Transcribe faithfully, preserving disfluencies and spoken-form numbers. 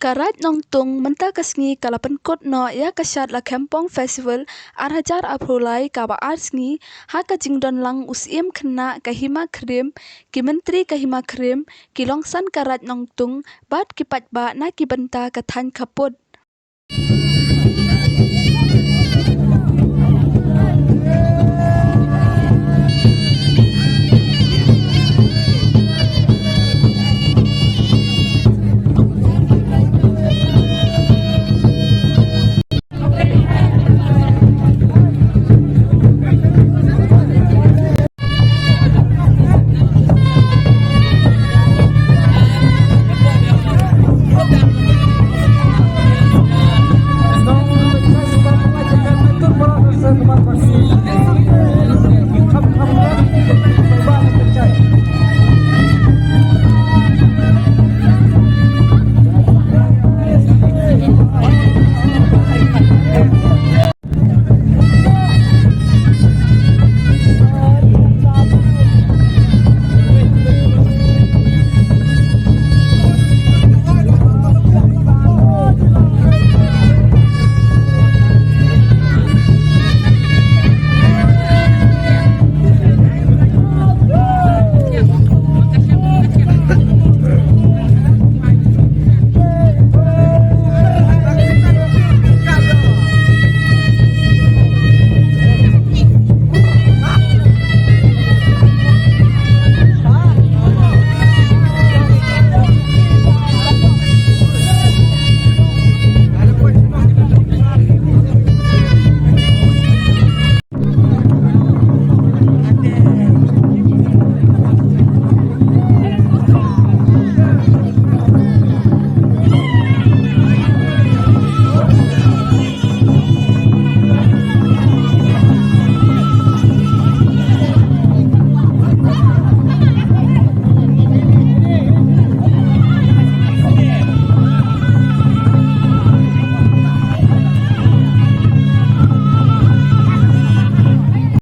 Ka Raid Nongtung mynta ka sngi ka la pynkut noh ïa ka Shad Lakhempong Festival ar hajar arphew lai kaba ar sngi ha ka jingdon lang u Syiem Khynnah ka Hima Khyriem, ki Myntri ka Hima Khyriem, ki Longsan ka Raid Nongtung bad ki paidbah na ki bynta ka thaiñ khappud.